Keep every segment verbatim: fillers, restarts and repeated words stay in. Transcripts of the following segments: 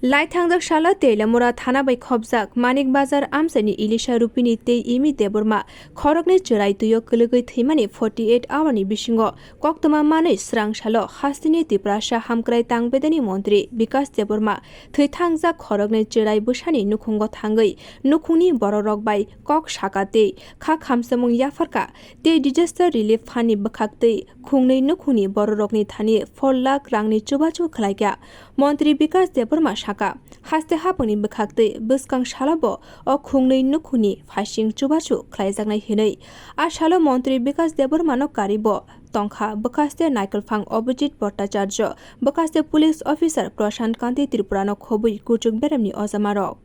Lai thangjak salo Teliamura thana bai khopjak Manik Bazar amchaini Ilisha Rupini tei Imi Debbarma khoroknwi chwrai twio kwlwgwi thwimani forty eight hour ni bisingo koktwma manwi srang salo hasteni Tiprasa hamkrai tangbedani montri Bikas Debbarma thwi thangjak khoroknwi chwrai bwsani nukhungo thangwi nukhungni bororok bai kok saka tei kha khamsamung yapharkha tei disaster relief fund ni bwkhaktwi khungnwi nukhungni bororokni thani four lakh rangni chubachu khlaikha. Montri Bikas Debbarma saka, haste haphangni bwkhaktwi bwskang salobo o khungnwi nukhungni phaising chubachu khlaijaknai hinwi. A salo Montri Bikas Debbarmano karibo tongkha bwkhaste Naikolphang Abhijit Bhattacharya, bwkhaste police officer Prashant Kanti Tripurano khobwi kuchuk beremni ojamarok.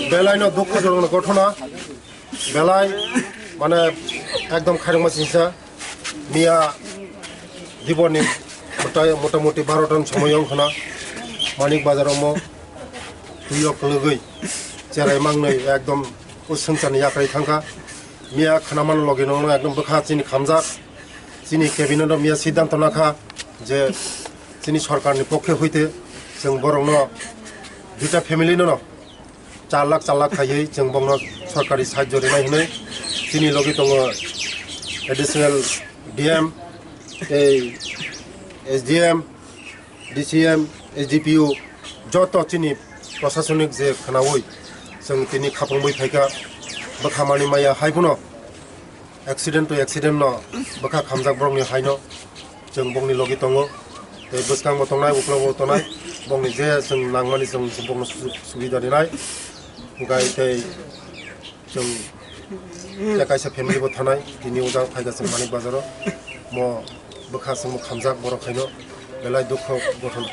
Belai no dukho jorok no gothona, belai mane ekdom khairokma singsa. Miya diboni mota-, motamuti baro ton somoy wng khna Manik Bazar omo twi o kwlwgwi cherai mangnwi ekdom o swngcharni yakrwi thangkha. Miya khna mano logi no ekdom bwkha chini khamjak, chini cabinet o miya siddhanto nakha je chini sorkarni pokhe hoite chwng borokno duita family no no char lakh, char lakh khaiwi chwng bongno sorkari sahajyo rinai hinwi chini logi tongo additional D M, tei S D M, D C M, S D P O, joto chini prosasonik je khnaui chwng tini khapangwi phaikha, bwkha manwi maya hai phano accident to accident no bwkha khamjak borokni haino chwng bongni logi tongo, tei bwskango tongnai, uklogo tongnai, bongni je chwng nangmani chwng bongno su-, subida rinai, hwnkhe tei chwng tei kaisa family bo thanai, tini ujang phaikha chwng Manik Bazaro, mo bwkha chwngbo khamjak borok haino belai dukho gothon.